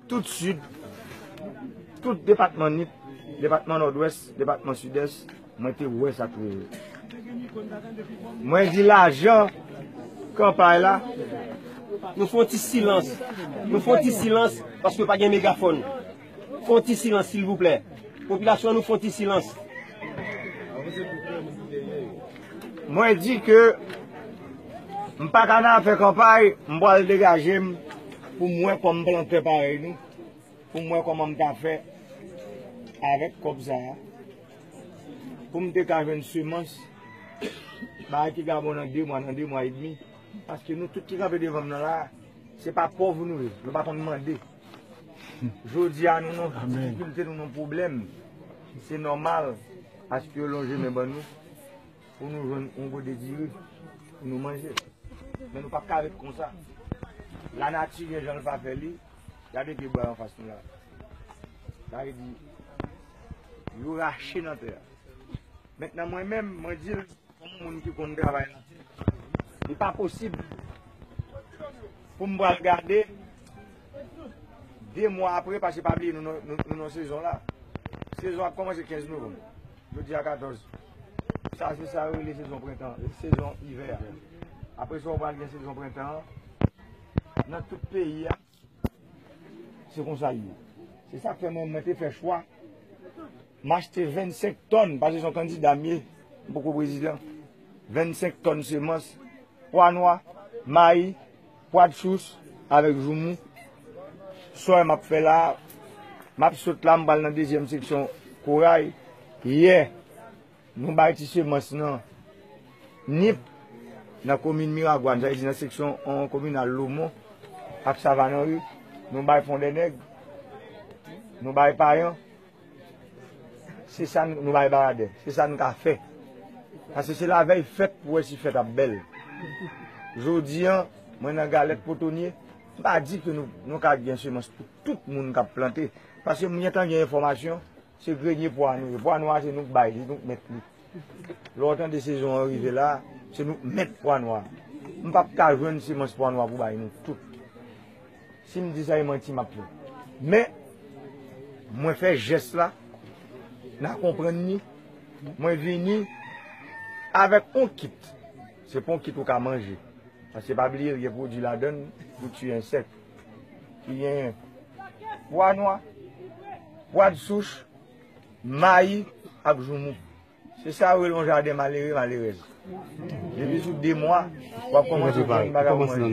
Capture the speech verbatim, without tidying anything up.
Tout Sid, tout depatman Nip, depatman Nòdwès, depatman Sidès, mwen te wè sa k rive. Mwen di lajan kanpay la. Nou fè yon ti silans. Nou fè yon ti silans paske pa gen megafòn. Fè yon ti silans, silvouplè. Popilasyon an, nou fè yon ti silans. Mwen di ke m pa ka nan afè kanpay, m pral degaje m pou m wè kòm plantè parèy nou, pou m wè kòman m ta fè avèk kòb sa a, pou m te ka jwenn semans, bagay ki ka bon nan de mwa, nan de mwa edmi, paske nou tout ki kanpe devan m nan la, se pa pòv nou ye, nou pa konn mande. Jodi a, nou nan difikilte, nou nan pwoblèm. Se nòmal, paske yo lonje men ban nou pou nou jwenn yon gode diri pou nou manje. Men nou p ap ka ret konsa. Lanati gen jan l pa fè li. Gade pye bwa anfas nou la. Sa vle di, yo rache nan tè a. Mentnan mwen menm, mwen di l, kòm yon moun ki konn travay la, li pa posib pou m pral gade de mwa apre, paske pa bliye nou, nou, nou, nou nan sezon la. Sezon ap kòmanse kenz novanm. Jodi a katòz. Sa se sa yo rele sezon prentan, sezon ivè a. Apre sa, w pral gen sezon prentan an. Nan tout peyi a, se konsa l ye. Se sa k fè mwen, mwen te fè chwa. M achte vennsenk tòn, paske se yon kandida m ye, m poko prezidan. Vennsenk tòn semans, pwa nwa, mayi, pwa de chouch avèk joumou. Sòy m ap fè la, m ap sot la, m pral nan dezyèm seksyon Koray. Yè, nou bay ti semans nan Nip, nan komin Miragwàn, sa vle di nan seksyon, on, kominal Lomon ak Savann Anri. Nou bay Fondènèg, nou bay Payan. Se sa n-, nou bay Baradè. Se sa n ka fè. Paske se lavèy fèt pou wè si fèt ap bèl. Jodi a, mwen nan Galèt Potonye, m pa di ke nou, nou ka gen semans pou tout moun k ap plante. Paske m gentan gen enfòmasyon, se grenye pwa nou ye. Pwa nwa se nou k bay li, nou k mèt li. Lè w tande sezon an rive la, se nou k mèt pwa nwa. M p ap ka jwenn semans pwa nwa pou bay nou tout. Si m di sa, e manti m ap fè. Men, mwen fè jès la, n a konprann ni, mwen vini avèk on kit. Se pa on kit ou ka manje. Paske pa bliye, gen pwodui ladann pou tiye ensèk. Ki genyen pwa nwa, pwa de souch, mayi ak joumou. Se sa yo rele yon jaden malere, malerèz. Depi sou de mwa, w ap kòmanse jwenn bagay pou manje.